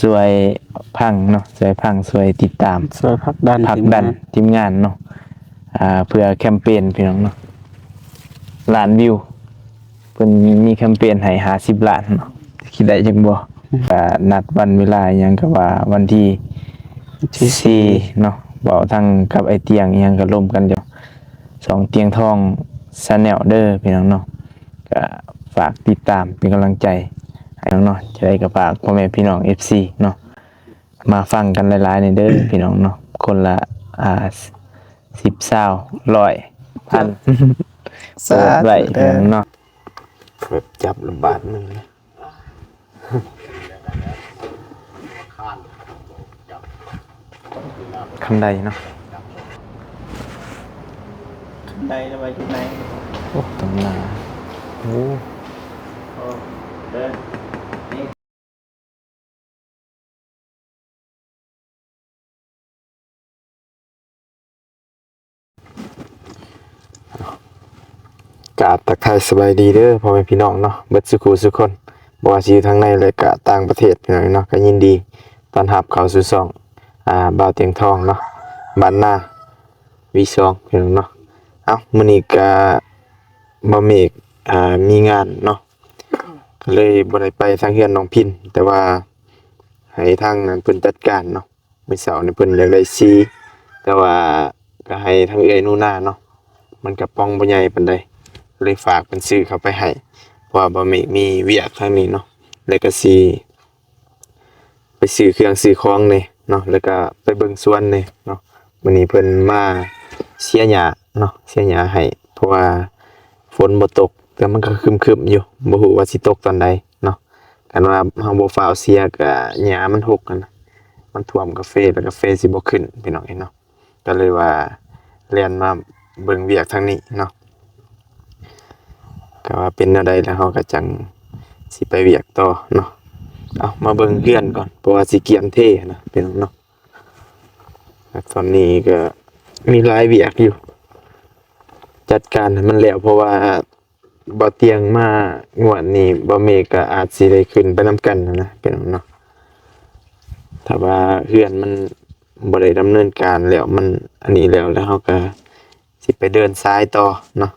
ຊ່ວຍຟັງເນາະ ຊ່ວຍຟັງ ຊ່ວຍຕິດຕາມ ຊ່ວຍຜັກດັນ ຜັກດັນທີມງານເນາະ ອ່າ ເພື່ອແຄມເປນພີ່ນ້ອງເນາະ ລ້ານວິວ ເພິ່ນມີແຄມເປນໃຫ້ຫ້າສິບລ້ານເນາະ ຊິໄດ້ຈັກບໍ່? ກໍນັດວັນເວລາຫຍັງກໍວ່າວັນທີ ທີ ສີ່ ເນາະ ເວົ້າທັງກັບໄອ້ຕຽງອີ່ຫຍັງກໍລົມກັນຢູ່ ຊ່ອງຕຽງທອງ Channel ເດີພີ່ນ້ອງເນາະ ກໍຝາກຕິດຕາມເປັນກຳລັງໃຈໃຫ້ນ້ອງເນາະ ຈະໄດ້ກໍຝາກພໍ່ແມ່ພີ່ນ້ອງ ເອັຟຊີ ເນາະ ມາຟັງກັນຫຼາຍໆແດ່ເດີພີ່ນ້ອງເນາະ ຄົນລະ ອ່າ ສິບ ຊາວ ຮ້ອຍ ພັນ ສາທຸ ໄວ້ ເດີ ພີ່ນ້ອງເນາະ ແບບຈັບລະບາດມືເລີຍ ຄັນໄດເນາະ ຄັນໄດລະໄວ້ຢູ່ໃນ ໂອ້ ຕາງໜ້າ ໂອ້ ເດີ ກາບທັກທາຍສະບາຍດີເດີພໍ່ແມ່ພີ່ນ້ອງເນາະ ເບິດສູ່ຄູ່ສູ່ຄົນ ບໍ່ວ່າຊິຢູ່ທາງໃນ ແລະ ກະຕ່າງປະເທດພີ່ນ້ອງເນາະ ກະຍິນດີຕ້ອນຮັບເຂົ້າສູ່ຊ່ອງ ອ່າ ບ່າວຕຽງທອງເນາະ ບ້ານນາວີສອງ ພີ່ນ້ອງເນາະ ເອົ້າ ມື້ນີ້ກະ ບ່າວເມກ ອ່າ ມີງານເນາະ ກໍເລີຍບໍ່ໄດ້ໄປທາງເຮືອນນ້ອງພິນ ແຕ່ວ່າໃຫ້ທາງນັ້ນເພິ່ນຈັດການເນາະ ມື້ເຊົ້ານີ້ເພິ່ນຢາກໄດ້ສີ ແຕ່ວ່າກໍໃຫ້ທາງເອື້ອຍໜູນາເນາະ ມັນກະປ່ອງບໍ່ໃຫຍ່ປານໃດ ເລີຍຝາກເພິ່ນຊື້ເຂົ້າໄປໃຫ້ ເພາະວ່າບ່າວເມກມີວຽກທາງນີ້ເນາະ ແລ້ວກໍຊິ ໄປຊື້ເຄື່ອງຊື້ຂອງແດ່ເນາະ ແລ້ວກະໄປເບິ່ງສວນແດ່ເນາະ ມື້ນີ້ເພິ່ນມາເສຍຫຍ້າເນາະ ເສຍຫຍ້າໃຫ້ ເພາະວ່າຝົນບໍ່ຕົກ ແຕ່ມັນກໍຄຶມໆຢູ່ ບໍ່ຮູ້ວ່າຊິຕົກຕອນໃດເນາະ ຄັນວ່າເຮົາບໍ່ຟ້າວເສຍກະຫຍ້າມັນຫົກຫັ້ນນະ ມັນຖ້ວມກາເຟ ແລ້ວກາເຟຊິບໍ່ຂຶ້ນ ພີ່ນ້ອງເອີຍເນາະ. ກໍເລີຍວ່າແລ່ນມາເບິ່ງວຽກທາງນີ້ເນາະ ກໍວ່າເປັນແນວໃດແລ້ວເຮົາກໍຈັ່ງຊິໄປວຽກຕໍ່ເນາະ ເອົາ ມາເບິ່ງເຮືອນກ່ອນ ເພາະວ່າຊິກຽມເທນະພີ່ນ້ອງເນາະ ແລະ ຕອນນີ້ກໍມີຫຼາຍວຽກຢູ່ ຈັດການໃຫ້ມັນແລ້ວ ເພາະວ່າ ບໍ່ຕຽງມາງວດນີ້ ບໍ່ເມກກໍອາດຊິໄດ້ຂຶ້ນໄປນຳກັນນະ ພີ່ນ້ອງເນາະ ຖ້າວ່າເຮືອນມັນບໍ່ໄດ້ດຳເນີນການແລ້ວ ມັນອັນນີ້ແລ້ວ ແລ້ວເຮົາກໍຊິໄປເດີນສາຍຕໍ່ເນາະ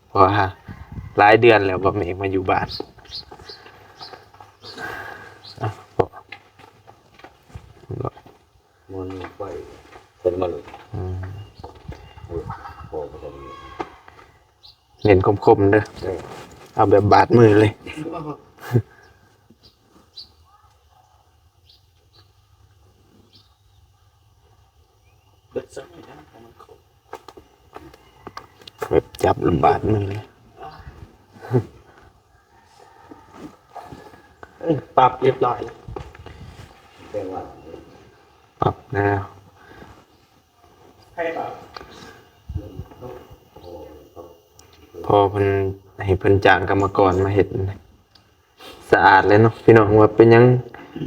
ເພາະວ່າຫຼາຍເດືອນແລ້ວບໍ່ເມກມາຢູ່ບ້ານ ອ່ະ ບໍ່ ມັນໄປເປັນມັນ ອືມ ໂອ້ຍ ບໍ່ໄດ້ ເນັ້ນຄົມໆເດີ ເອີ ເອົາແບບບາດມືເລີຍ ແບບຈັບລະບາດມືເລີຍ ເອີ ປັບຮຽບຮ້ອຍແລ້ວ ປັບແລ້ວ ໃຜປັບ? ພໍ່ເພິ່ນ ໃຫ້ເພິ່ນຈ້າງກຳມະກອນມາເຮັດ ສະອາດເລີຍເນາະ ພີ່ນ້ອງ ວ່າເປັນຫຍັງ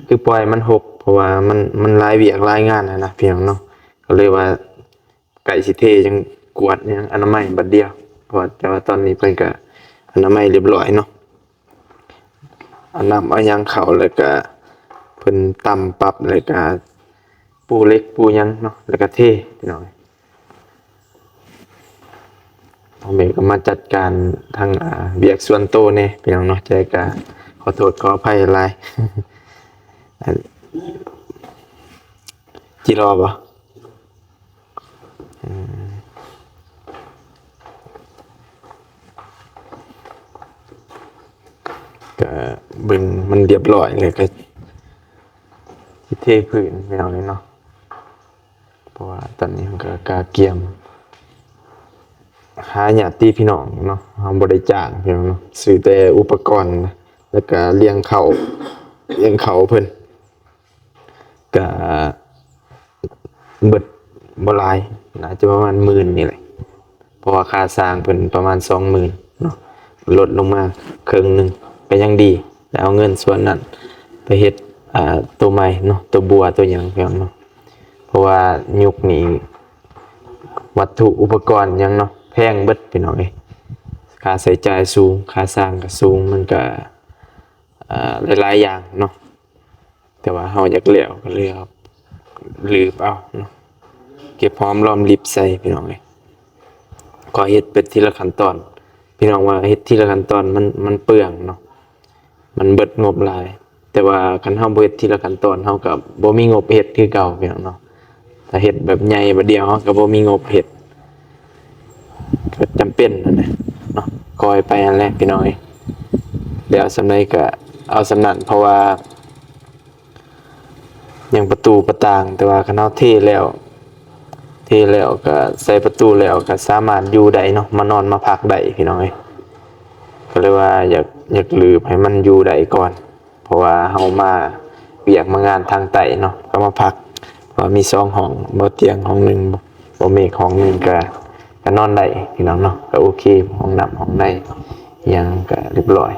ຄືປ່ອຍມັນຮົກ ເພາະວ່າມັນ ມັນຫຼາຍວຽກຫຼາຍງານຫັ້ນນະ ພີ່ນ້ອງເນາະ ກໍເລີຍວ່າໃກ້ຊິເທ ຈັ່ງກວາດຫຍັງອະນາໄມບາດດຽວ ເພາະວ່າ ແຕ່ວ່າຕອນນີ້ເພິ່ນກໍອະນາໄມຮຽບຮ້ອຍເນາະ. ເອົານ້ຳເອົາຫຍັງເຂົ້າ ແລ້ວກະເພິ່ນຕຳປັບ ແລ້ວກະປູເຫຼັກປູຫຍັງເນາະ ແລ້ວກະເທ ພີ່ນ້ອງ. ພໍ່ແມ່ກໍມາຈັດການທາງ ອ່າ ວຽກສ່ວນໂຕແດ່ ພີ່ນ້ອງເນາະ. ຈັ່ງໃດກໍຂໍໂທດຂໍອະໄພຫຼາຍ. ອາ ຈິລໍບໍ່? ອືມ ກະເບິ່ງມັນຮຽບຮ້ອຍແລ້ວກະຊິເທພື້ນແນວນີ້ເນາະ ເພາະວ່າຕອນນີ້ເຮົາກະກະກຽມຫາຍາດຕິພີ່ນ້ອງເນາະ ເຮົາບໍ່ໄດ້ຈ້າງພີ່ນ້ອງເນາະ ຊື້ແຕ່ອຸປະກອນ ແລ້ວກະລ້ຽງເຂົ້າ ລ້ຽງເຂົ້າເພິ່ນ. ກະເບິດບໍ່ຫຼາຍ ໜ້າຈະປະມານໝື່ນນີ້ແຫຼະ ເພາະວ່າຄ່າຊ່າງເພິ່ນປະມານສອງໝື່ນເນາະ ລົດລົງມາເຄິ່ງໜຶ່ງ ກະຍັງດີ ໄດ້ເອົາເງິນສ່ວນນັ້ນໄປເຮັດ ອ່າ ໂຕໃໝ່ເນາະ ໂຕບົວໂຕຫຍັງເນາະ ເພາະວ່າຍຸກນີ້ວັດຖຸອຸປະກອນຫຍັງເນາະ ແພງເບິດພີ່ນ້ອງເອີຍ ຄ່າໃຊ້ຈ່າຍສູງ ຄ່າຊ່າງກະສູງ ມັນກະ ອ່າ ຫຼາຍໆຢ່າງເນາະ ແຕ່ວ່າເຮົາຢາກແລ້ວກໍເລີຍເອົາ ລືບເອົາເນາະ ເກັບຫອມລອມລິບໃສ່ພີ່ນ້ອງເອີຍ. ກໍເຮັດເປັນທີລະຂັ້ນຕອນ ພີ່ນ້ອງວ່າເຮັດທີລະຂັ້ນຕອນມັນ ມັນເປືອງເນາະ ມັນເບິດງົບຫຼາຍ. ແຕ່ວ່າຄັນເຮົາບໍ່ເຮັດທີລະຂັ້ນຕອນ ເຮົາກໍບໍ່ມີງົບເຮັດຄືເກົ່າພີ່ນ້ອງເນາະ. ຖ້າເຮັດແບບໃຫຍ່ບາດດຽວ ເຮົາກໍບໍ່ມີງົບເຮັດ ກໍຈຳເປັນຫັ້ນແຫຼະເນາະ ຄ່ອຍໄປຫັ້ນແຫຼະພີ່ນ້ອງເອີຍ. ແລ້ວສ່ຳໃດກໍເອົາສ່ຳນັ້ນ ເພາະວ່າ ຫຍັງປະຕູປະຕ່າງ ແຕ່ວ່າຄັນເຮົາເທແລ້ວ ເທແລ້ວກໍໃສ່ປະຕູແລ້ວກໍສາມາດຢູ່ໄດ້ເນາະ ມານອນມາພັກໄດ້ພີ່ນ້ອງເອີຍ. ກໍເລີຍວ່າຢາກ ຢາກລືບໃຫ້ມັນຢູ່ໄດ້ກ່ອນ ເພາະວ່າເຮົາມາວຽກມາງານທາງໃຕ້ເນາະ ກໍມາພັກ ເພາະວ່າມີສອງຫ້ອງ ບໍ່ຕຽງຫ້ອງໜຶ່ງ ບໍ່ເມກຫ້ອງໜຶ່ງ ກໍ ກໍນອນໄດ້ພີ່ນ້ອງເນາະ ກໍໂອເຄ. ຫ້ອງນ້ຳຫ້ອງໃນຫຍັງກໍຮຽບຮ້ອຍ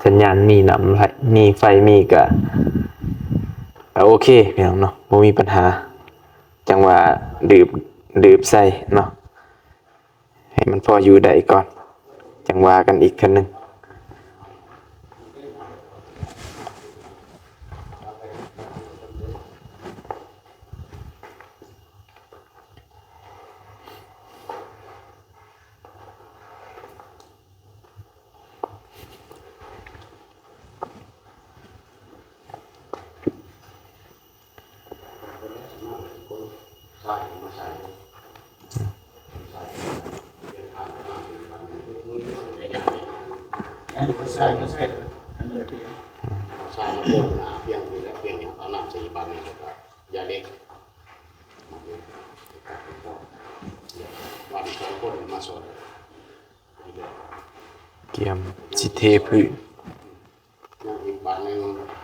ສັນຍານມີ ນ້ຳມີ ໄຟມີ ກໍ ກໍໂອເຄພີ່ນ້ອງເນາະ ບໍ່ມີບັນຫາ. ຈັ່ງວ່າລືບ ລືບໃສ່ເນາະ ໃຫ້ມັນພໍຢູ່ໄດ້ກ່ອນ ຈັ່ງວ່າກັນອີກເທື່ອໜຶ່ງ. ກຽມຊິເທພື້ນ ຍັງອີກບາດໜຶ່ງ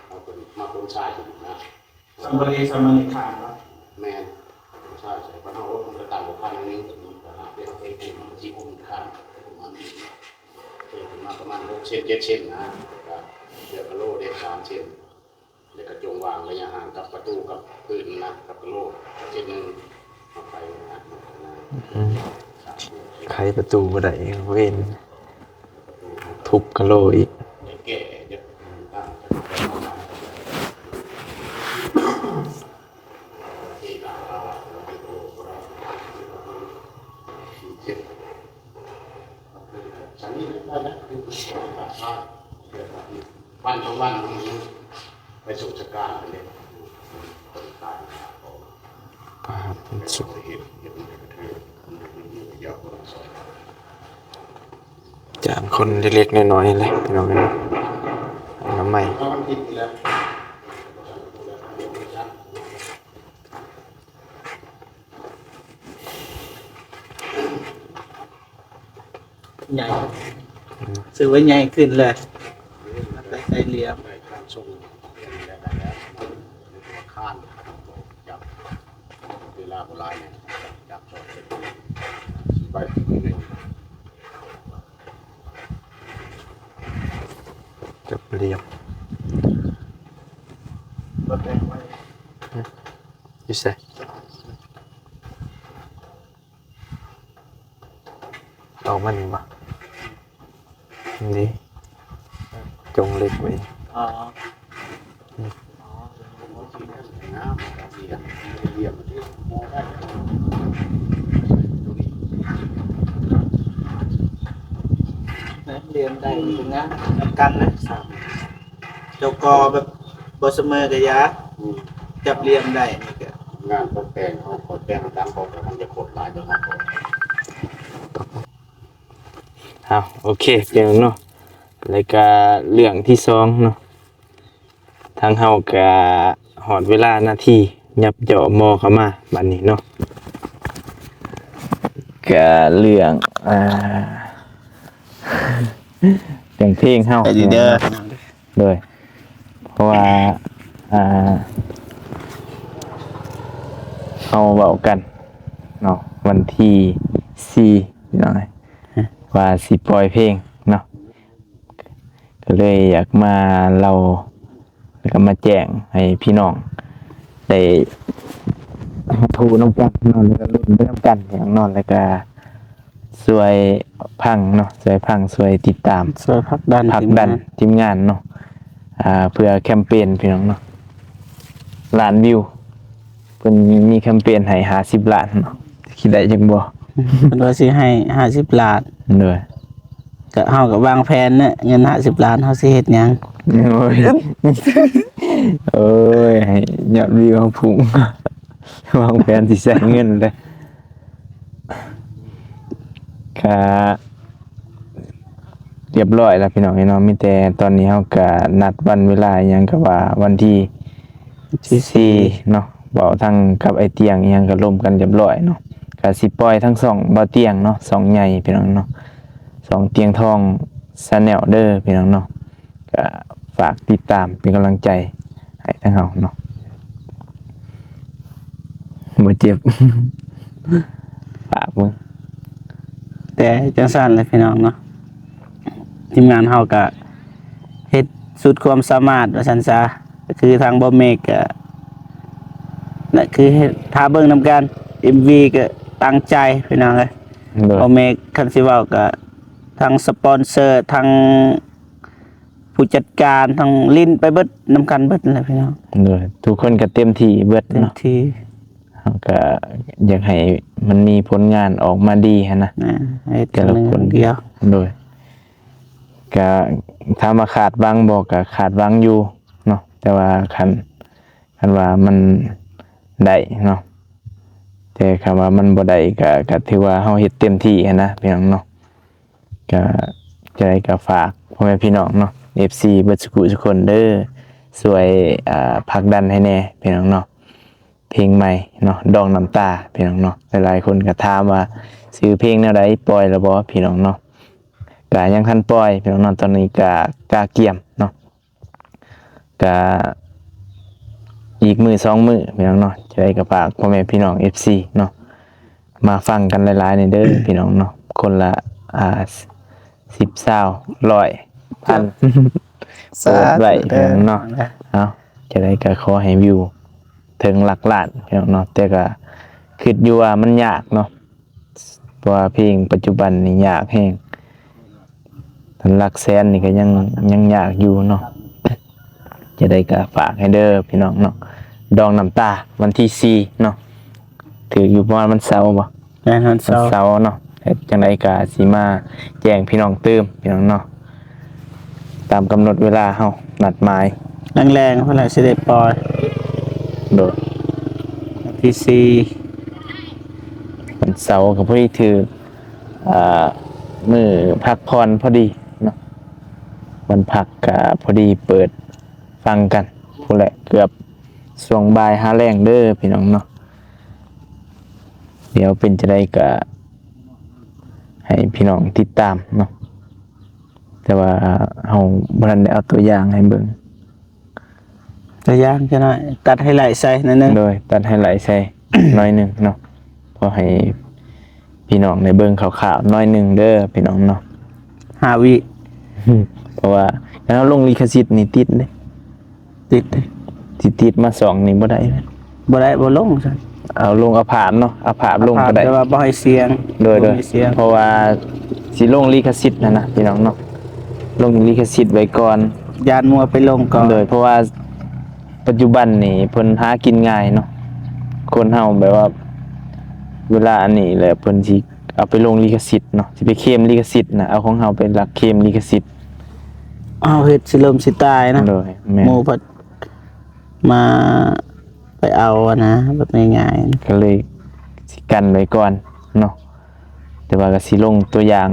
ເອົາເພິ່ນມາຂົນຊາຍຂຶ້ນນະ ສຳມະເນ ສາມະເນຂານເນາະ ແມ່ນ ຂົນຊາຍໃສ່ ເພິ່ນເອົາລົດມັນກໍຕັ້ງບໍ່ທັນໜຶ່ງ ເພິ່ນກໍຫາເປັນເຮັດໃຫ້ມັນຊິອົມຄານ ເພິ່ນມາປະມານຫົກເຊັນ ເຈັດເຊັນນະ ແລ້ວກໍເຫຼືອກະໂລໄດ້ສາມເຊັນ ແລ້ວກໍຈົ່ງວາງໄລຍະຫ່າງກັບປະຕູກັບພື້ນນະ ກັບກະໂລ ເຊັນໜຶ່ງ ເອົາໄປນະ ອືມ ໄຂປະຕູບໍ່ໄດ້ ເວນ ທຸບກະໂລອີກ ວັນສອງວັນ ໄປສົ່ງສະການເດ້ ປາບ ມັນສຸກ ຈ້າງຄົນເລັກໆນ້ອຍໆແຫຼະ ພີ່ນ້ອງເອີຍ ອະນາໄມ. ໃຫຍ່ ອືມ ຊື່ວ່າໃຫຍ່ຂຶ້ນເລີຍ ໃສ່ ໃສ່ຫຼຽມ ໃສ່ຄານສົ່ງ ເວລາບໍ່ຫຼາຍນີ້ ຈັບສອງ ໄປ ຈັບຫຼຽມ ບໍ່ແຕ່ງໄວ້ ຢູ່ໃສ? ອອກມານີ້ບໍ່? ນີ້ ຈົ່ງເຫຼັກໄວ້ ອໍ ແມ່ນ ຫຼຽມໄດ້ ງາມນຳກັນນະ ເຈົ້າກໍແບບບໍ່ສະເໝີກະຢ່າ ອືມ ຈັບຫຼຽມໄດ້ນີ້ກະ ງານຕົກແຕ່ງເຮົາກໍແຕ່ງຕາມເຂົາ ມັນຈະໂຄດຫຼາຍເດີເຮົາກໍ ເອົາ ໂອເຄ ພີ່ນ້ອງເນາະ ແລ້ວກະເລື່ອງທີສອງເນາະ ທາງເຮົາກະຮອດເວລານາທີ ຫຍັບເຈາະໝໍ້ເຂົ້າມາບາດນີ້ເນາະ ກະເລື່ອງ ອ່າ ເລື່ອງເພງເຮົາ ໄປດີເດີ ໂດຍ ເພາະວ່າ ອ່າ ເຮົາເວົ້າກັນເນາະ ວັນທີສີ່ ພີ່ນ້ອງເອີຍ ຮະ ວ່າຊິປ່ອຍເພງເນາະ ກໍເລີຍຢາກມາເລົ່າ ແລ້ວກໍມາແຈ້ງໃຫ້ພີ່ນ້ອງໄດ້ຮັບຮູ້ນຳກັນເນາະ ແລ້ວກໍລຸ້ນໄປນຳກັນເນາະ ແລ້ວກໍຊ່ວຍຟັງເນາະ ຊ່ວຍຟັງ ຊ່ວຍຕິດຕາມ ຊ່ວຍຜັກດັນ ຜັກດັນທີມງານ ທີມງານເນາະ ອ່າ ເພື່ອແຄມເປນ ພີ່ນ້ອງເນາະ. ລ້ານວິວ ເພິ່ນມີແຄມເປນໃຫ້ຫ້າສິບລ້ານເນາະ ຊິໄດ້ຈັກບໍ່? ເພິ່ນວ່າຊິໃຫ້ຫ້າສິບລ້ານ. ໂດຍ ກະເຮົາກະວາງແຜນເນາະ ເງິນຫ້າສິບລ້ານເຮົາຊິເຮັດຫຍັງ? ໂອ້ຍ ໂອ້ຍ ໃຫ້ຍອດວິວເຮົາພຸ່ງ ວາງແຜນຊິໃຊ້ເງິນເດ້. ກະຮຽບຮ້ອຍແລ້ວພີ່ນ້ອງເອີຍເນາະ ມີແຕ່ຕອນນີ້ເຮົາກະນັດວັນເວລາອີ່ຫຍັງ ກະວ່າວັນທີສີ່ເນາະ ເວົ້າທັງກັບອ້າຍຕຽງອີ່ຫຍັງກະລົມກັນຮຽບຮ້ອຍເນາະ. ກະຊິປ່ອຍທັງຊ່ອງບ່າວຕຽງເນາະ ຊ່ອງໃຫຍ່ພີ່ນ້ອງເນາະ ຊ່ອງຕຽງທອງ Channel ເດີພີ່ນ້ອງເນາະ. ກະຝາກຕິດຕາມເປັນກຳລັງໃຈໃຫ້ທາງເຮົາເນາະ ບໍ່ເຈັບ ປາກມຶງ. ແຕ່ຈັ່ງຊັ້ນແຫຼະພີ່ນ້ອງເນາະ ທີມງານເຮົາກະເຮັດສຸດຄວາມສາມາດວ່າຊັ້ນຊະ ກະຄືທາງບ່າວເມກກະ ນະ ຄືຖ້າເບິ່ງນຳກັນ ເອັມວີກະຕັ້ງໃຈພີ່ນ້ອງເອີຍ. ໂດຍ ບ່າວເມກຄັນຊິເວົ້າກະ ທັງສະປອນເຊີ ທັງ ຜູ້ຈັດການ ທັງຫຼິ້ນໄປເບິດນຳກັນເບິດແຫຼະພີ່ນ້ອງ. ໂດຍ ທຸກຄົນກະເຕັມທີ່ເບິດເນາະ ເຕັມທີ່ ເຮົາກະຢາກໃຫ້ມັນມີຜົນງານອອກມາດີຫັ້ນນະ ແມ່ນ ໃຫ້ແຕ່ລະຄົນດຽວ. ໂດຍ ກະຖາມວ່າຄາດຫວັງບໍ່ ກະຄາດຫວັງຢູ່ເນາະ ແຕ່ວ່າຄັນ ຄັນວ່າມັນໄດ້ເນາະ ແຕ່ຄັນວ່າມັນບໍ່ໄດ້ກະ ກະຖືວ່າເຮົາເຮັດເຕັມທີ່ຫັ້ນນະພີ່ນ້ອງເນາະ. ກະຈັ່ງໃດກະຝາກພໍ່ແມ່ພີ່ນ້ອງເນາະ ເອັຟຊີ ເບິດສຸຂູສຸຄົນເດີ ຊ່ວຍ ອ່າ ຜັກດັນໃຫ້ແດ່ພີ່ນ້ອງເນາະ. ເພງໃໝ່ເນາະ ດອງນ້ຳຕາພີ່ນ້ອງເນາະ ຫຼາຍໆຄົນກະຖາມວ່າຊື່ເພງແນວໃດ ປ່ອຍແລ້ວບໍ່ພີ່ນ້ອງເນາະ. ກະຍັງທັນປ່ອຍພີ່ນ້ອງເນາະ ຕອນນີ້ກະກະກຽມເນາະ ກະອີກມື້ສອງມື້ພີ່ນ້ອງເນາະ. ຈັ່ງໃດກະຝາກພໍ່ແມ່ພີ່ນ້ອງ ເອັຟຊີ ເນາະ ມາຟັງກັນຫຼາຍໆແດ່ເດີພີ່ນ້ອງເນາະ ຄົນລະ ອ່າ ສິບ ຊາວ ຮ້ອຍ ພັນ ສາທຸ ໂປດໄວ້ພີ່ນ້ອງເນາະ. ເອົາ ຈັ່ງໃດກະຂໍໃຫ້ວິວເຖິງຫຼັກລ້ານພີ່ນ້ອງເນາະ ແຕ່ກະຄິດຢູ່ວ່າມັນຍາກເນາະ ເພາະວ່າເພງປັດຈຸບັນນີ້ຍາກແຮງ ຄັນຫຼັກແສນນີ້ກະຍັງ ຍັງຍາກຢູ່ເນາະ. ຈັ່ງໃດກະຝາກໃຫ້ເດີພີ່ນ້ອງເນາະ ດອງນ້ຳຕາ ວັນທີສີ່ເນາະ ຖືກຢູ່ປະມານວັນເສົາບໍ່? ແມ່ນ ວັນເສົາ ວັນເສົາເນາະ. ຈັ່ງໃດກະຊິມາແຈ້ງພີ່ນ້ອງຕື່ມພີ່ນ້ອງເນາະ ຕາມກຳນົດເວລາເຮົານັດໝາຍ ແລງໆພຸ້ນແຫຼະຊິໄດ້ປ່ອຍ. ໂດຍ ວັນທີສີ່ ວັນເສົາກະພໍດີຖືກ ອ່າ ມື້ພັກຜ່ອນພໍດີເນາະ ວັນພັກກະພໍດີເປີດຟັງກັນພຸ້ນແຫຼະ ເກືອບຊ່ວງບ່າຍຫາແລງເດີພີ່ນ້ອງເນາະ. ດຽວເປັນຈັ່ງໃດກະໃຫ້ພີ່ນ້ອງຕິດຕາມເນາະ ແຕ່ວ່າເຮົາບໍ່ທັນໄດ້ເອົາຕົວຢ່າງໃຫ້ເບິ່ງ ຕົວຢ່າງຈັກໜ້ອຍ ຕັດໄຮໄລໃສ່ໜ້ອຍໜຶ່ງ. ໂດຍ ຕັດໄຮໄລໃສ່ໜ້ອຍໜຶ່ງເນາະ ພໍໃຫ້ພີ່ນ້ອງໄດ້ເບິ່ງຄ່າວໆໜ້ອຍໜຶ່ງເດີພີ່ນ້ອງເນາະ ຫ້າວິ. ເພາະວ່າຄັນເຮົາລົງລິຂະສິດນີ້ຕິດເດ້ ຕິດເດ້ ຊິຕິດມາສອງນີ້ບໍ່ໄດ້ ບໍ່ໄດ້ ບໍ່ລົງຊັ້ນ ເອົາລົງ ເອົາພາບເນາະ ເອົາພາບລົງກະໄດ້ ແຕ່ວ່າບໍ່ໃຫ້ສຽງ. ໂດຍ ບໍ່ໃຫ້ສຽງ ເພາະວ່າຊິລົງລິຂະສິດຫັ້ນນະພີ່ນ້ອງເນາະ ລົງລິຂະສິດໄວ້ກ່ອນ ຢ້ານມົວໄປລົງກ່ອນ. ໂດຍ ເພາະວ່າປັດຈຸບັນນີ້ເພິ່ນຫາກິນງ່າຍເນາະ ຄົນເຮົາແບບວ່າ ເວລາອັນນີ້ແຫຼະເພິ່ນຊິເອົາໄປລົງລິຂະສິດເນາະ ຊິໄປເຄມລິຂະສິດນະ ເອົາຂອງເຮົາໄປລັກເຄມລິຂະສິດ ເຮົາເຮັດຊິລົ້ມຊິຕາຍເນາະ. ໂດຍ ແມ່ນ ໝູ່ພັດ ມາໄປເອົາຫັ້ນນະ ແບບງ່າຍໆ ກະເລີຍຊິກັນໄວ້ກ່ອນເນາະ ແຕ່ວ່າກະຊິລົງຕົວຢ່າງ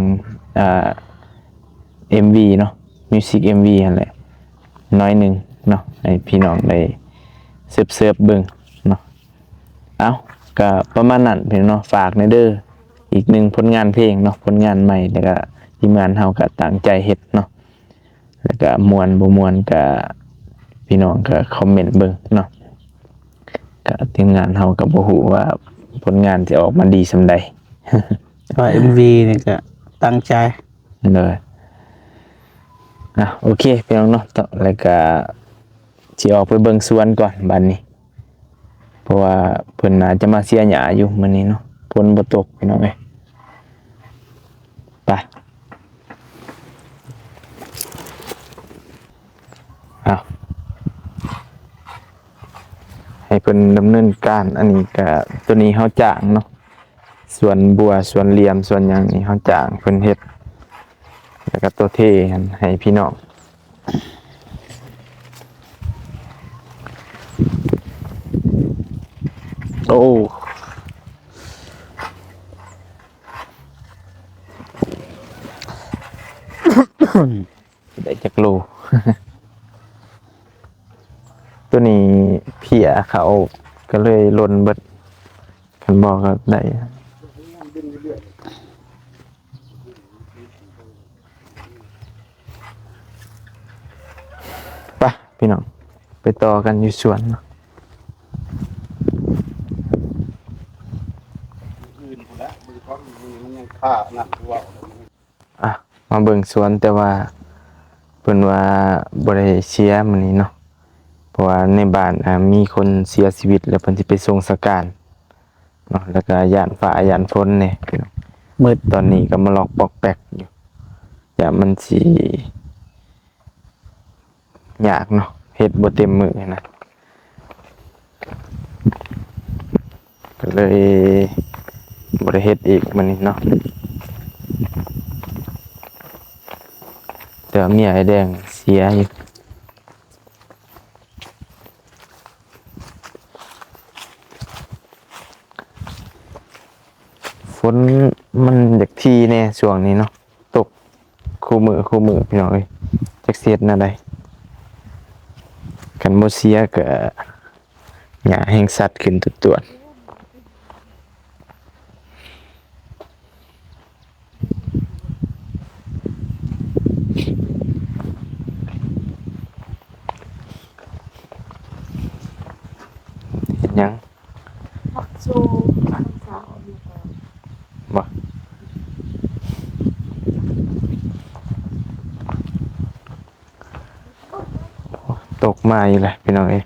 ອ່າ ເອັມວີເນາະ ມິວສິກເອັມວີຫັ້ນແຫຼະ ໜ້ອຍໜຶ່ງເນາະ ໃຫ້ພີ່ນ້ອງໄດ້ເສີບໆເບິ່ງເນາະ. ເອົ້າ ກະປະມານນັ້ນພີ່ນ້ອງເນາະ ຝາກແດ່ເດີ ອີກໜຶ່ງຜົນງານເພງເນາະ ຜົນງານໃໝ່ ແລ້ວກະທີມງານເຮົາກະຕັ້ງໃຈເຮັດເນາະ ແລ້ວກະມ່ວນບໍ່ມ່ວນກະ ພີ່ນ້ອງກະຄອມເມັນເບິ່ງເນາະ ກະທີມງານເຮົາກະບໍ່ຮູ້ວ່າຜົນງານຊິອອກມາດີສ່ຳໃດ ແຕ່ວ່າເອັມວີນີ້ກະຕັ້ງໃຈ. ໂດຍ ອ່ະ ໂອເຄພີ່ນ້ອງເນາະ ແລ້ວກະຊິອອກໄປເບິ່ງສວນກ່ອນບາດນີ້ ເພາະວ່າເພິ່ນໜ້າຈະມາເສຍຫຍ້າຢູ່ມື້ນີ້ເນາະ ຝົນບໍ່ຕົກພີ່ນ້ອງເອີຍ. ໄປ ເອົາ ໃຫ້ເພິ່ນດຳເນີນການ. ອັນນີ້ກະ ໂຕນີ້ເຮົາຈ້າງເນາະ ສວນບົວ ສວນຫຼຽມ ສວນຫຍັງນີ້ເຮົາຈ້າງເພິ່ນເຮັດ ແລ້ວກະໂຕເທຫັ້ນໃຫ້ພີ່ນ້ອງ. ໂອ້ ໄດ້ຈັກໂລ? ໂຕນີ້ເພຍເຂົ້າ ກະເລີຍຫຼົ່ນເບິດ ຄັນບໍ່ກະໄດ້. ໄປພີ່ນ້ອງ ໄປຕໍ່ກັນຢູ່ສວນເນາະ. ອ່ະ ມາເບິ່ງສວນ ແຕ່ວ່າເພິ່ນວ່າບໍ່ໄດ້ເຊຍມື້ນີ້ເນາະ ເພາະວ່າໃນບ້ານ ອ່າ ມີຄົນເສຍຊີວິດ ແລ້ວເພິ່ນຊິໄປສົ່ງສະການເນາະ ແລ້ວກະຢ້ານຟ້າຢ້ານຝົນແດ່ພີ່ນ້ອງ. ມືດ ຕອນນີ້ກະມາລັອກປອກແປກຢູ່ ຢ້ານມັນຊິ ຍາກເນາະ ເຮັດບໍ່ເຕັມມື້ນະ ກະເລີຍບໍ່ໄດ້ເຮັດອີກມື້ນີ້ເນາະ. ແຕ່ວ່າເມຍອ້າຍແດງເສຍຢູ່. ຝົນມັນຢາກຖີ່ແດ່ຊ່ວງນີ້ເນາະ ຕົກຄູ່ມື້ຄູ່ມື້ພີ່ນ້ອງເອີຍ ຈັກຊິເຮັດແນວໃດ. ຄັນບໍ່ເສຍກະຫຍ້າແຮ່ງສັດຂຶ້ນຕົວໆ. ເຮັດຫຍັງ? ພັກໂຊ ພັກສາວຢູ່ ບໍ່? ຕົກມາອີກແລ້ວພີ່ນ້ອງເອີຍ.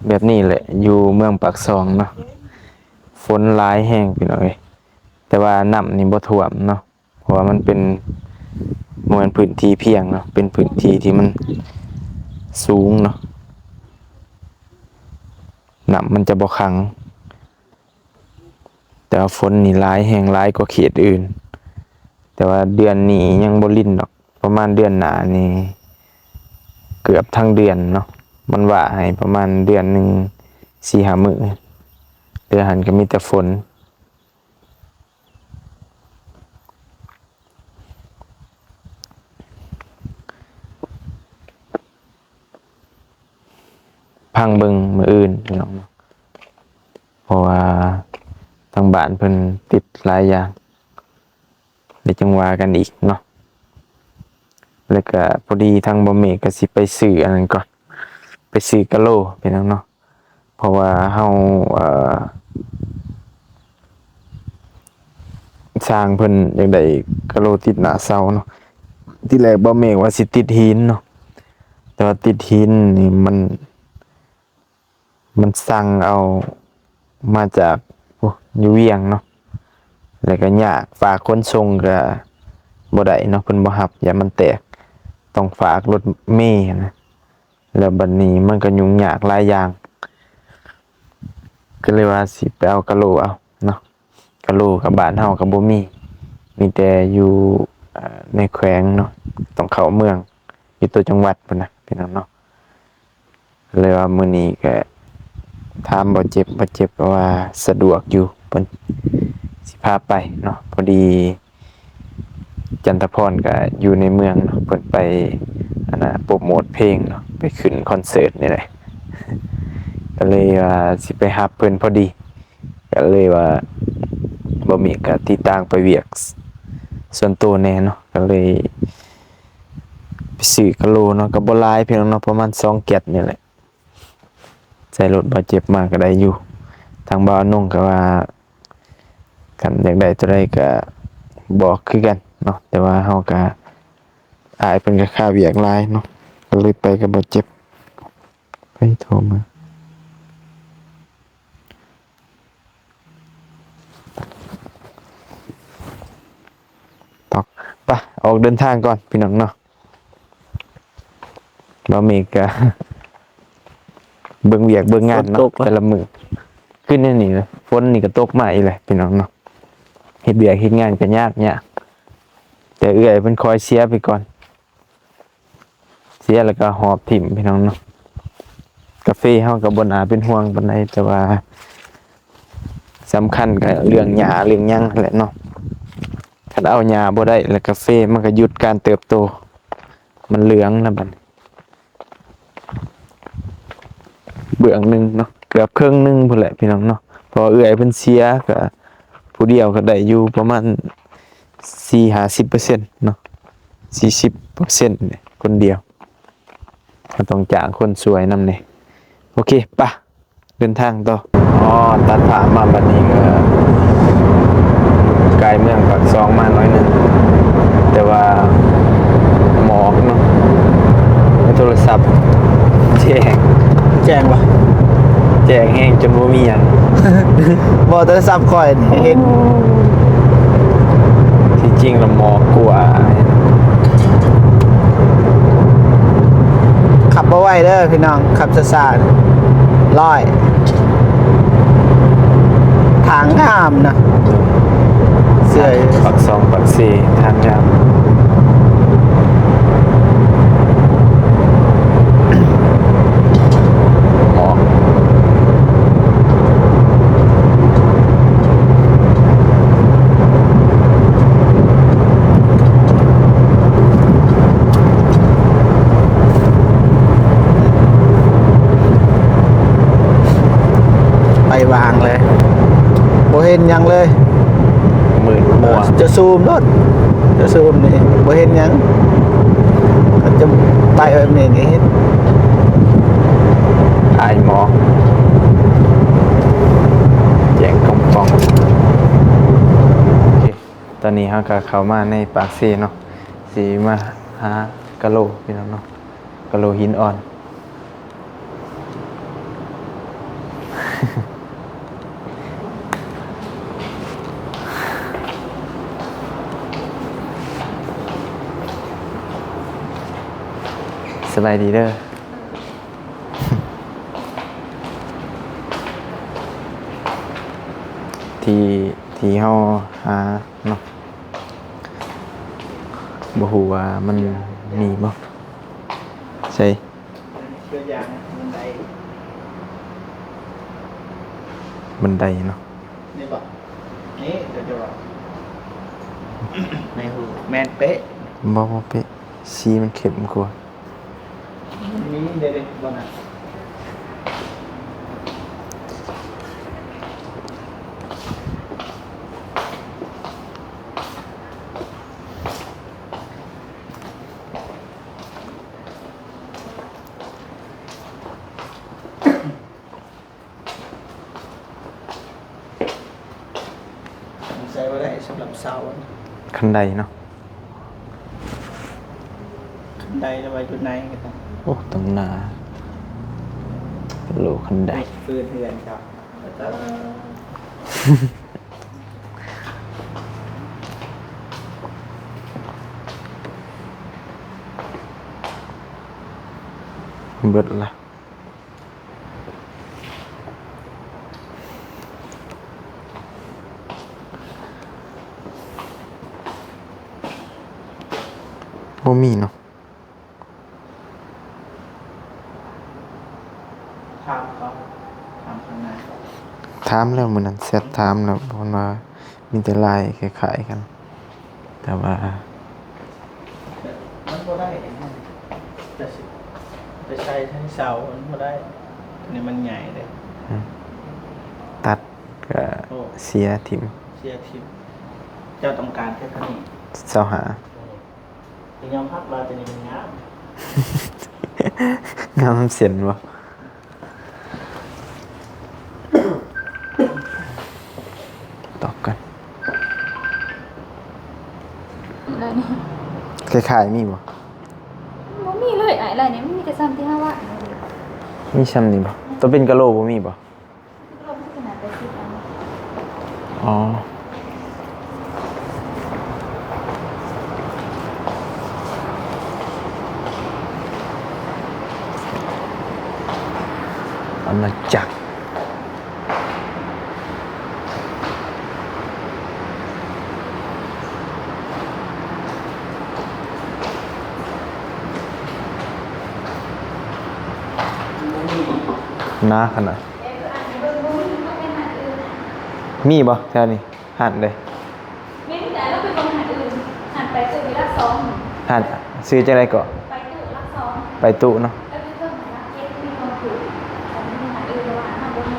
ແບບນີ້ແຫຼະ ຢູ່ເມືອງປາກຊ່ອງເນາະ ຝົນຫຼາຍແຮງພີ່ນ້ອງເອີຍ ແຕ່ວ່ານ້ຳນີ້ບໍ່ຖ້ວມເນາະ ເພາະວ່າມັນເປັນ ບໍ່ແມ່ນພື້ນທີ່ພຽງເນາະ ເປັນພື້ນທີ່ທີ່ມັນສູງເນາະ ນ້ຳມັນຈະບໍ່ຂັງ. ແຕ່ວ່າຝົນນີ້ຫຼາຍແຮງ ຫຼາຍກວ່າເຂດອື່ນ ແຕ່ວ່າເດືອນນີ້ຍັງບໍ່ລິນດອກ ປະມານເດືອນໜ້ານີ້ເກືອບທັງເດືອນເນາະ ມັນວ່າໃຫ້ປະມານເດືອນໜຶ່ງສີ່ຫ້າມື້ ເຫຼືອຫັ້ນກະມີແຕ່ຝົນ. ຟັງເບິ່ງມື້ອື່ນພີ່ນ້ອງເນາະ ເພາະວ່າທາງບ້ານເພິ່ນຕິດຫຼາຍຢ່າງ ແລ້ວຈັ່ງວ່າກັນອີກເນາະ. ແລ້ວກະພໍດີທາງບ່າວເມກກະຊິໄປຊື້ອັນນັ້ນກ່ອນ ໄປຊື້ກະໂຫຼພີ່ນ້ອງເນາະ ເພາະວ່າເຮົາ ເອີ ຊ່າງເພິ່ນຢາກໄດ້ກະໂຫຼຕິດໜ້າເສົາເນາະ. ທີແລກບ່າວເມກວ່າຊິຕິດຫີນເນາະ ແຕ່ວ່າຕິດຫີນນີ້ມັນ ມັນສັ່ງເອົາມາຈາກ ໂອ້ ຢູ່ວຽງເນາະ ແລ້ວກະຍາກ ຝາກຂົນສົ່ງກະບໍ່ໄດ້ເນາະ ເພິ່ນບໍ່ຮັບ ຢ້ານມັນແຕກ ຕ້ອງຝາກລົດເມຫັ້ນນະ. ແລ້ວບັດນີ້ມັນກະຫຍຸ້ງຍາກຫຼາຍຢ່າງ ກະເລີຍວ່າຊິໄປເອົາກະໂຫຼເອົາເນາະ. ກະໂຫຼກະບ້ານເຮົາກະບໍ່ມີ ມີແຕ່ຢູ່ ເອີ ໃນແຂວງເນາະ ຕ້ອງເຂົ້າເມືອງ ຢູ່ຕົວຈັງຫວັດພຸ້ນນະພີ່ນ້ອງເນາະ. ເລີຍວ່າມື້ນີ້ກະຖາມບ່າວເຈັບ ບ່າວເຈັບກະວ່າສະດວກຢູ່ ເພິ່ນຊິພາໄປເນາະ ພໍດີ ຈັນທະພອນກະຢູ່ໃນເມືອງເນາະ ເພິ່ນໄປ ອັນນ່າ ໂປຣໂມດເພງເນາະ ໄປຂຶ້ນຄອນເສີດນີ້ແຫຼະ ກະເລີຍວ່າຊິໄປຮັບເພິ່ນພໍດີ ກະເລີຍວ່າບໍ່ມີກະຕິດຕາງໄປວຽກສ່ວນໂຕແດ່ເນາະ ກະເລີຍໄປຊື້ກະໂຫຼເນາະ ກະບໍ່ຫຼາຍພີ່ນ້ອງເນາະ ປະມານສອງແກັດນີ້ແຫຼະ ໃສ່ລົດບ່າວເຈັບມາກະໄດ້ຢູ່. ທາງບ່າວອານົງກະວ່າ ຄັນຢາກໄດ້ໂຕໃດກະບອກຄືກັນເນາະ ແຕ່ວ່າເຮົາກະ ອ້າຍເພິ່ນກະຄາວຽກຫຼາຍເນາະ ກະເລີຍໄປກັບບ່າວເຈັບ. ໃຜໂທມາ? ຕອກ ປະ ອອກເດີນທາງກ່ອນພີ່ນ້ອງເນາະ. ບ່າວເມກກະເບິ່ງວຽກເບິ່ງງານເນາະ ແຕ່ລະມື້. ຄືແນວນີ້ນະ ຝົນນີ້ກໍຕົກມາອີກແລ້ວພີ່ນ້ອງເນາະ. ເຮັດວຽກເຮັດງານກໍຍາກໆ ແຕ່ເອື້ອຍເພິ່ນຄອຍເສຍໄປກ່ອນ. ເສຍແລ້ວກໍຫອບຖິ້ມພີ່ນ້ອງເນາະ. ກາເຟເຮົາກໍບໍ່ໜ້າເປັນຫ່ວງປານໃດ ແຕ່ວ່າສຳຄັນກໍເລື່ອງຫຍ້າເລື່ອງຫຍັງຫັ້ນແຫຼະເນາະ. ຄັນເອົາຫຍ້າບໍ່ໄດ້ແລ້ວ ກາເຟມັນກໍຢຸດການເຕີບໂຕ ມັນເຫຼືອງນະບັດນີ້. ເບື້ອງໜຶ່ງເນາະ ເກືອບເຄິ່ງໜຶ່ງພຸ້ນແຫຼະພີ່ນ້ອງເນາະ. ເພາະວ່າເອື້ອຍເພິ່ນເສຍ ກໍຜູ້ດຽວກໍໄດ້ຢູ່ປະມານສີ່ຫ້າສິບເປີເຊັນເນາະ ສີ່ສິບເປີເຊັນຄົນດຽວ. ກໍຕ້ອງຈ້າງຄົນຊ່ວຍນຳແດ່. ໂອເຄ ໄປ ເດີນທາງຕໍ່. ອໍ ຕັດພາບມາບັດນີ້ກໍ ກາຍເມືອງປາກຊ່ອງມາໜ້ອຍໜຶ່ງ ແຕ່ວ່າໝອກເນາະ. ໃນໂທລະສັບແຈ້ງ ແຈ້ງບໍ່? ແຈ້ງແຮງຈົນບໍ່ມີຫຍັງ. ບໍ່ ໂທລະສັບຂ້ອຍນີ້ເຫັນ. ທີ່ຈິງລະໝອກກວ່າ. ຂັບບໍ່ໄວເດີພີ່ນ້ອງ ຂັບຊ້າໆ ຮ້ອຍ. ທາງງາມນະ ເຊື່ອ ປາກຊ່ອງປາກເຊ ທາງງາມ. ໄປວາງເລີຍ ບໍ່ເຫັນຫຍັງເລີຍ ມືດມົວ. ຈະຊູມໂລດ ຈະຊູມນີ້ບໍ່ເຫັນຫຍັງ. ຈະໄປແບບນີ້ນີ້ເຫັນ ອ້າຍໝໍ ແຈ້ງກອງໆ. ໂອເຄ ຕອນນີ້ເຮົາກໍເຂົ້າມາໃນປາກເຊເນາະ ຊິມາຫາກະໂລພີ່ນ້ອງເນາະ ກະໂລຫີນອ່ອນ. ສະບາຍດີເດີ ທີ່ ທີ່ເຮົາຫາເນາະ. ບໍ່ຮູ້ວ່າມັນມີບໍ່ ໃສ ບັນໄດ ບັນໄດເນາະ. ນີ້ບໍ່ ນີ້ ຈະວ່າ ໃນຫູ ແມ່ນເປະ. ບໍ່ ບໍ່ເປະ ສີມັນເຂັ້ມກວ່າ. ມີເດ້ໆ ບໍ່ນະ ໃສ່ບໍ່ໄດ້ສຳລັບເສົາ ຄັນໄດເນາະ ຄັນໄດລະໄວ້ຢູ່ໃນກໍໄດ້. ໂອ້ ຕັ້ງໜ້າ ໂລ ຄັນໄດ ເປີດເຮືອນເຈົ້າ ເບິດລະ. ບໍ່ມີເນາະ. ຖາມເຂົາ ຖາມຂ້າງໃນ. ຖາມແລ້ວ ມື້ນັ້ນແຊັດຖາມແລ້ວ ເພິ່ນວ່າມີແຕ່ລາຍຄ້າຍໆກັນ ແຕ່ວ່າ ມັນບໍ່ໄດ້ ໄປໃສ່ເສົາມັນບໍ່ໄດ້ ອັນນີ້ມັນໃຫຍ່ເດ້. ຕັດກໍເສຍຖິ້ມ ເສຍຖິ້ມ. ເຈົ້າຕ້ອງການແຄ່ເທົ່ານີ້ ຊາວຫ້າ. ໂອ້ ກໍຍອມຮັບວ່າຕົວນີ້ມັນງາມ ງາມນຳເສັ້ນບໍ່? ຕອບກັນ ລາຍນີ້ ຄ້າຍໆ ມີບໍ່? ບໍ່ມີເລີຍ ອ້າຍ ລາຍນີ້ມັນມີແຕ່ຊ່ຳທີ່ເຮົາວ່າ. ມີຊ່ຳນີ້ບໍ່? ຕົວເປັນກະໂຫຼບໍ່ມີບໍ່? ກະໂຫຼມັນຂະໜາດແປດສິບອັນ. ອໍ ໂອ້ ນາຈັກ ໜາຂະໜາດ. ມີບໍ່ແຖວນີ້ ຮ້ານໃດ? ແມ່ນ ແຕ່ລາວໄປເບິ່ງຮ້ານອື່ນ ຮ້ານໄປຕູ້ຢູ່ຫຼັກສອງ. ຮ້ານຊື່ຈັ່ງໃດເກາະ? ໄປຕູ້ຫຼັກສອງ ໄປຕູ້ເນາະ. ແລ້ວໄປເບິ່ງຫຼັກເຈັດມີຂອງຖືກ ອັນນີ້ຮ້ານອື່ນ ເພາະວ່າເຮົາບໍ່ມີ.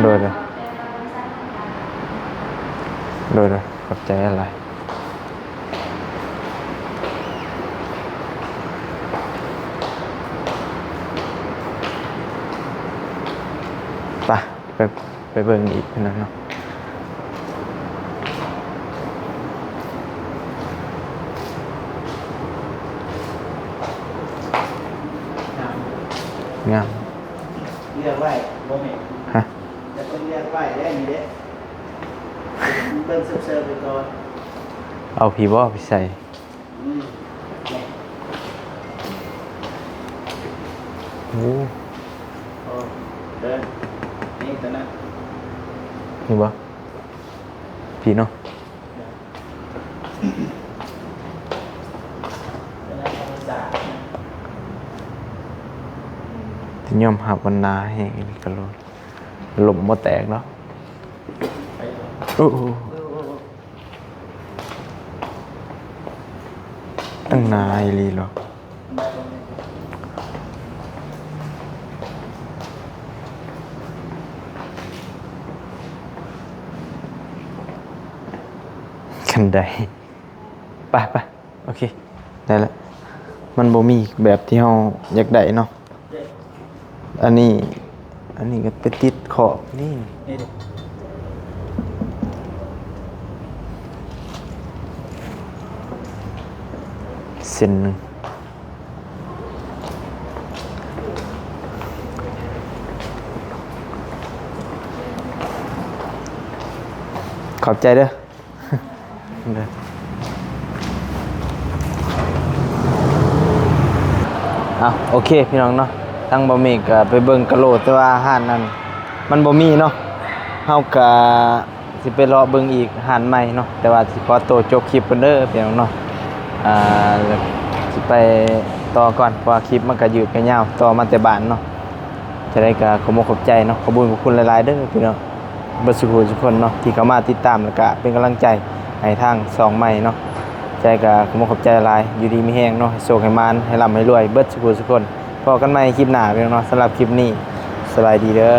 ໂດຍ ໂດຍ ແຕ່ວ່າບໍລິສັດເຮົາກໍ ໂດຍ ໂດຍ ຂອບໃຈຫຼາຍ. ໄປ ໄປ ໄປເບິ່ງອີກເນາະ. ງາມ ເລືອກໄວ້ບໍ່ແມ່ນ ຮະ ແຕ່ເພິ່ນເລືອກໄວ້ແລ້ວນີ້ເດ້ ເບິ່ງເຊີບໆໄປກ່ອນ. ເອົາພີ້ບໍ່ ໄປໃສ່. ອືມ ໂອ້ ເອີ ເດີ ນີ້ຕົວນັ້ນ ນີ້ບໍ່? ພີ້ເນາະ ຕົວນັ້ນທຳມະຊາດ. ແຕ່ຍອມຮັບວ່າໜາແຮງອີ່ຫຼີກະໂຫຼດ ລົມບໍ່ແຕກເນາະ. ໂອ້ ໂອ້ ໂອ້ ໂອ້ ຕັ້ງໜາອີ່ຫຼີເນາະ ຄັນໄດ. ໄປ ໄປ ໂອເຄ ໄດ້ລະ. ມັນບໍ່ມີແບບທີ່ເຮົາຢາກໄດ້ເນາະ. ອັນນີ້ ອັນນີ້ກໍໄປຕິດຂອບນີ້ ນີ້ເດ້ ເສັ້ນໜຶ່ງ. ຂອບໃຈເດີ. ເອົາ ໂອເຄ ພີ່ນ້ອງເນາະ, ທາງບ່າວເມກກໍໄປເບິ່ງກະໂຫຼ ແຕ່ວ່າຮ້ານນັ້ນມັນບໍ່ມີເນາະ. ເຮົາກໍຊິໄປເລາະເບິ່ງອີກຮ້ານໃໝ່ເນາະ, ແຕ່ວ່າຊິຂໍໂຕຈົບຄລິບກ່ອນເດີ ພີ່ນ້ອງເນາະ. ອ່າ ຊິໄປຕໍ່ກ່ອນ ເພາະວ່າຄລິບມັນກໍຍືດກໍຍາວ ຕໍ່ມາແຕ່ບ້ານເນາະ. ຈັ່ງໃດກໍຂອບອົກຂອບໃຈເນາະ, ຂອບບຸນຂອບຄຸນຫຼາຍໆເດີ ພີ່ນ້ອງ ເບິດສູ່ຜູ້ສູ່ຄົນເນາະ ທີ່ເຂົ້າມາຕິດຕາມ ແລ້ວກະເປັນກຳລັງໃຈໃຫ້ທາງຊ່ອງໃໝ່ເນາະ. ຈັ່ງໃດກໍຂອບອົກຂອບໃຈຫຼາຍ, ຢູ່ດີມີແຮງເນາະ, ໃຫ້ໂຊກໃຫ້ໝານ ໃຫ້ລ່ຳໃຫ້ລວຍ ເບິດສູ່ຜູ້ສູ່ຄົນ. ພໍ້ກັນໃໝ່ຄລິບໜ້າ ພີ່ນ້ອງເນາະ. ສຳລັບຄລິບນີ້ ສະບາຍດີເດີ.